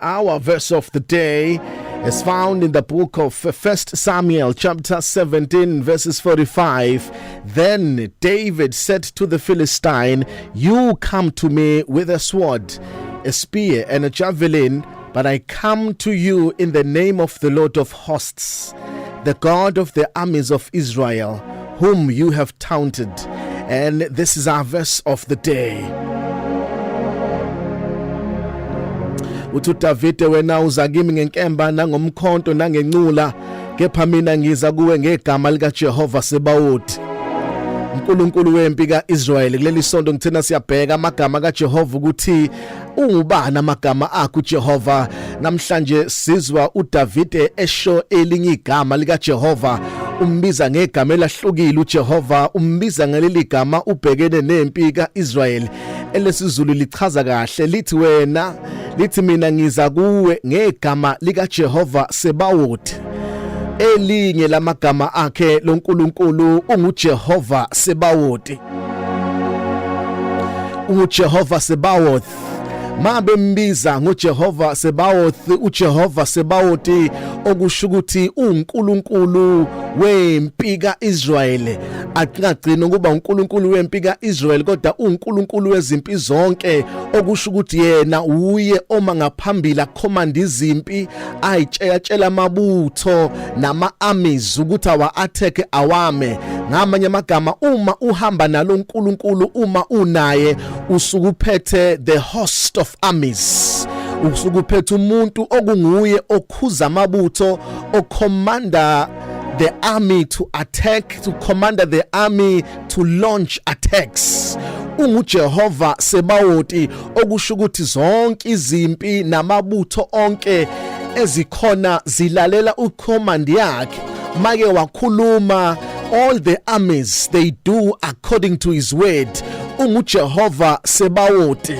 Our verse of the day is found in the book of 1 Samuel, chapter 17, verses 45. Then David said to the Philistine, "You come to me with a sword, a spear, and a javelin, but I come to you in the name of the Lord of hosts, the God of the armies of Israel, whom you have taunted." And this is our verse of the day. Uthi uDavide, wena uza kimi ngenkemba nangomkhonto nangencula, kepha mina ngiza kuwe ngegama likaJehova Sebawoti, uNkulunkulu wempi kaIsrayeli. Kuleli sonto ngithina siyabheka amagama kaJehova ukuthi ungubani amagama akhe uJehova. Namhlanje sizwa uDavide esho elinye igama likaJehova, umbiza ngegama elahlukile uJehova, umbiza ngaleli gama ubhekene nempi kaIsrayeli. ElesiZulu lichaza kahle, lithi wena, lithi mina ngiza kuwe ngegama likaJehova Sebawoti. Elinye lamagama akhe loNkulunkulu unguJehova Sebawoti, unguJehova Sebawoth. Mabembiza ngoJehova Sebawoth, uJehova Sebawoti, okusho ukuthi uNkulunkulu wempi kaIsrayeli. Akungagcina ukuba uNkulunkulu wempi kaIsrayeli, kodwa uNkulunkulu wezimpi zonke, okusho ukuthi yena uye oma ngaphambili akhomanda izimpi, ayitshela amabutho nama armies ukuthi awa attack awame. Ngamanye amagama, uma uhamba nalo uNkulunkulu, uma unaye, usuke uphethe the host of armies, usuke uphethe umuntu okunguye okhuza amabutho, okhomanda the army to attack, to command the army to launch attacks. UnguJehova Sebawoti, okusho ukuthi zonke izimpi namabutho onke ezikhona zilalela ucommand yakhe. Make wakhuluma, all the armies, they do according to his word. UnguJehova Sebawoti.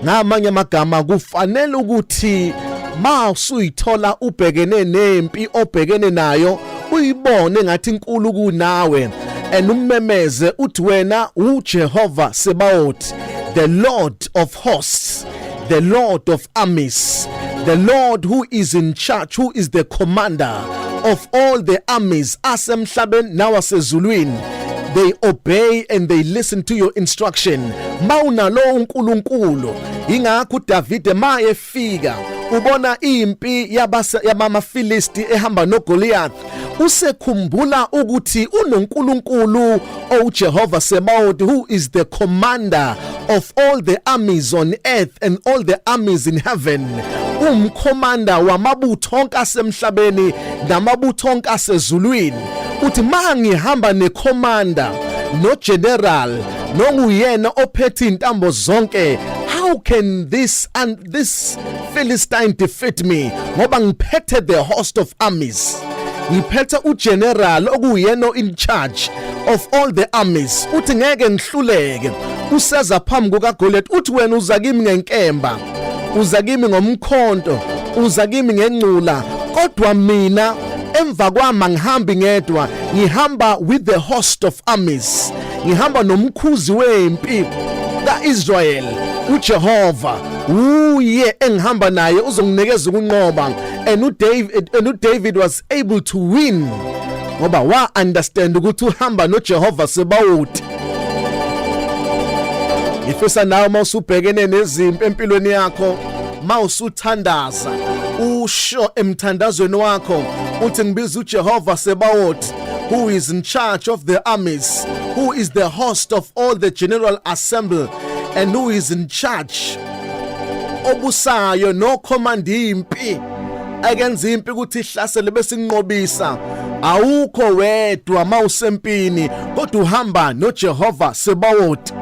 Ngamanye amagama, kufanele ukuthi ma usuyithola ubhekene nempi obhekene nayo, uyibone ngathi inkulu kunawe, and ummemeze uthi wena uJehova Sebaot, the Lord of hosts, the Lord of armies, the Lord who is in charge, who is the commander of all the armies asemhlabeni nawasezulwini. They obey and they listen to your instruction mawunalo uNkulunkulu. Ingakho uDavide ma efika ubona impi yabamaFilisti ehamba noGoliath, usekhumbula ukuthi unoNkulunkulu oJehova Sebaot, who is the commander of all the armies on earth and all the armies in heaven, umkhomanda wamabutho onke asemhlabeni namabutho onke asezulwini. Uthi mangihamba necommander no general nonguyena ophethe intambo zonke, how can this and this Philistine defeat me? Ngoba ngiphethe the host of armies, ngiphethe ugeneral okuyena in charge of all the armies. Uthi ngeke ngihluleke. Useza phambi kukaGoliath, uthi wena uza kimi ngenkemba, uza kimi ngomkhonto, uza kimi ngencula, kodwa mina emva kwami angihambi ngedwa, ngihamba with the host of armies, ngihamba nomkhuzi wempi kaIsrael uJehova. Uye engihamba naye uzonginikeza ukunqoba. And uDavid was able to win ngoba wa understand ukuthi uhamba noJehova Sebawoti. Ngifisa nawe mawusubhekene nezimpi empilweni yakho, mawusuthandaza, usho emthandazweni wakho uthi ngibiza uJehova Sebawoti, who is in charge of the armies, who is the host of all the general assembly and who is in charge, obusayo nokhomanda impi, akenza impi ukuthi ihlasele bese inqobisa. Awukho wedwa mawusempini, kodwa uhamba noJehova Sebawoti,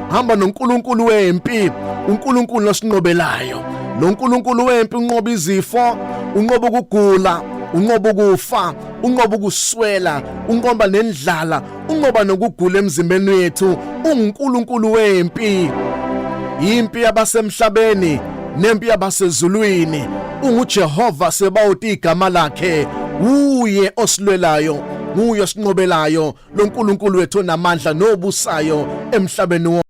hamba noNkulunkulu wempi, uNkulunkulu osinqobelayo. Lo nkulunkulu wempi unqoba izifo, unqoba ukugula, unqoba ukufa, unqoba ukuswela, unqoba nendlala, unqoba nokugula emzimbeni wethu. UnguNkulunkulu wempi, impi yabasemhlabeni nempi yabasezulwini. UnguJehova Sebawoti igama lakhe. Uye osilwelayo, nguye osinqobelayo, loNkulunkulu wethu onamandla nobusayo emhlabeni.